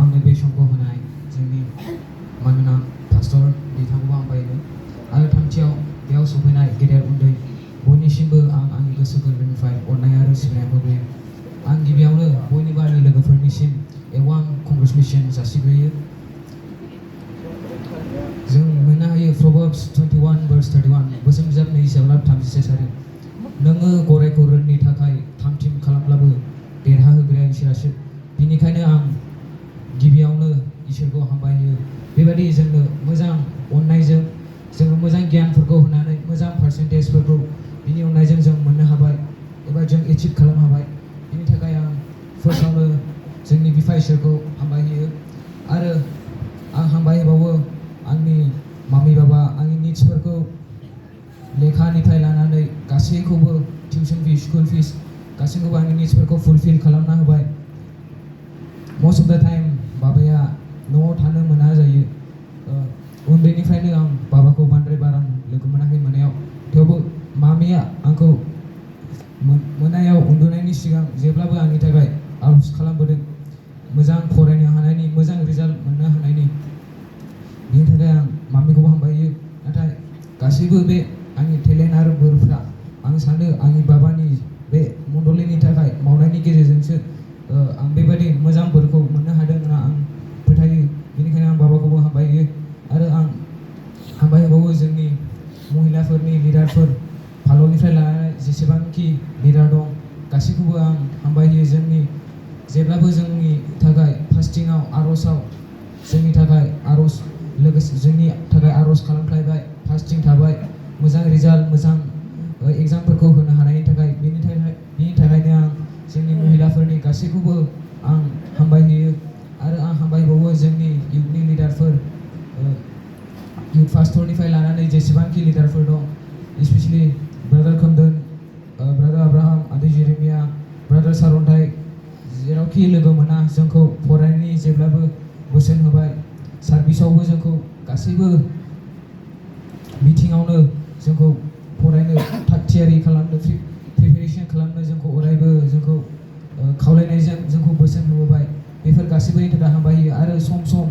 आंनो बे समखौ होनाय जोंनि मानोना पास्टर बिथांखौबो हामबायो आरो थामथियाव बेयाव सफैनाय गेदेर उन्दै बयनिसिमबो आं आंनि गोसो गोरबोनिफ्राय अननाय आरो सिबिनाय होग्रोयो। आं गिबियावनो बयनिबो आंनि लोगोफोरनिसिम एवां कंग्रेचुलेसन जासिग्रोयो। जों मोननो हायो Proverbs 21:31 बोसोन बिजाब 27:36 नोङो गरायखौ रोननि थाखाय थामथिम खालामब्लाबो देरहाहोग्राया इसोरासो। बिनिखायनो आं गिबियावनो इसोरखौ हामबायो बेबायदि जोंनो मोजां अननायजों जोङो मोजां गियानफोरखौ होनानै मोजां पार्सेन्टेजफोरखौ बिनि अननायजों जों मोननो हाबाय एबा जों एचिभ खालामनो हाबाय। बिनि थाखाय आं फार्स्टआवनो जोंनि बिफा इसोरखौ हामबायो आरो आं हामबायबावो आंनि मामि बाबा आंनि निड्सफोरखौ लेखानिफ्राय लानानै गासैखौबो टिउसन फिस स्कुल फिस गासैखौबो आंनि निड्सफोरखौ फुलफिल खालामना होबाय। मस्ट अफ द टाइम बाबाया न'आव थानो मोना जायो। उन्दैनिफ्रायनो आं बाबाखौ बांद्राय बारा लोगो मोनाखै मोनायाव, थेवबो मामिया आंखौ मोनायाव उन्दुनायनि सिगां जेब्लाबो आंनि थाखाय आरज खालामबोदों मोजां फरायनो हानायनि, मोजां रिजाल्ट मोननो हानायनि। बिनि थाखाय आं मामिखौबो हामबायो। नाथाय गासैबो बे आंनि टेलेन्ट आरो बोरफ्रा आं सानो आंनि बाबानि बे मण्डलीनि थाखाय मावनायनि गेजेरजोंसो आं बेबायदि मोजां बोरखौ मोननो हादों होनना आं फोथायो। बेनिखायनो आं बाबाखौबो हामबायो आरो आं हामबायबावो जोंनि महिलाफोरनि लिडारफोर फाल'निफ्राय लानानै जेसेबांखि लिडार दं गासैखौबो आं हामबायो। जोंनि जेब्लाबो जोंनि थाखाय फास्टिंआव आर'जआव जोंनि थाखाय आर'ज लोगोसे जोंनि थाखाय आर'ज खालामलायबाय, फास्टिं थाबाय, मोजां रिजाल्ट मोजां एग्जामफोरखौ होनो हानायनि थाखाय। बिनि थाखायनो आं जोंनि महिलाफोरनि गासैखौबो आं हामबायहोयो आरो आं हामबायबावो जोंनि इउथनि लिडारफोर, इउथ पास्टरनिफ्राय लानानै जेसेबांखि लिडारफोर दं, specially brother Khomdon, brother Abraham, आदै जेरेमिया, ब्रादार सारन्थाइ, जेरावखि लोगो मोना जोंखौ फरायनायनि जेब्लाबो बोसोन होबाय, सार्भिसावबो जोंखौ गासैबो बिथिङावनो जोंखौ फरायनो थाग थियारि खालामनो प्रिपेरेसन खालामनो जोंखौ अरायबो जोंखौ खावलायनायजों जोंखौ बोसोन होबोबाय। बेफोर गासैबोनि थाखाय हामबायो आरो सम सम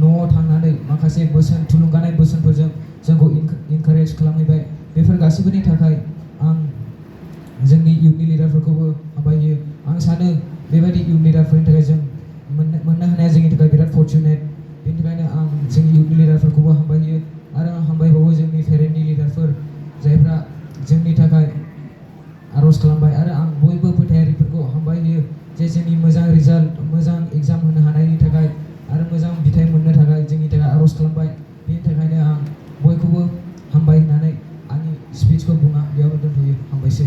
न'आव थांनानै माखासे बोसोन थुलुंगानाय बोसोनफोरजों जोंखौ इनकारेज खालामहैबाय। बेफोर गासैबोनि थाखाय आं जोंनि इउथनि लिडारफोरखौबो हामबायो। आं सानो बेबायदि इउथ लिडारफोरनि थाखाय जों मोननो हानाया जोंनि थाखाय बिराद फर्चुनेट। बेनि थाखायनो आं जोंनि इउथनि लिडारफोरखौबो हामबायो आरो आं हामबायबावो जोंनि पेरेन्टनि लिडारफोर जायफ्रा जोंनि थाखाय आर'ज खालामबाय आरो आं बयबो फोथायारिफोरखौ हामबायहोयो जे जोंनि मोजां रिजाल्ट, मोजां एग्जाम होनो हानायनि थाखाय आरो मोजां फिथाइ मोननो थाखाय जोंनि थाखाय आर'ज खालामबाय। बेनि थाखायनो आं बयखौबो हामबाय होननानै आंनि स्पिचखौ बेयावनो दोनथ'यो। हामबायसै।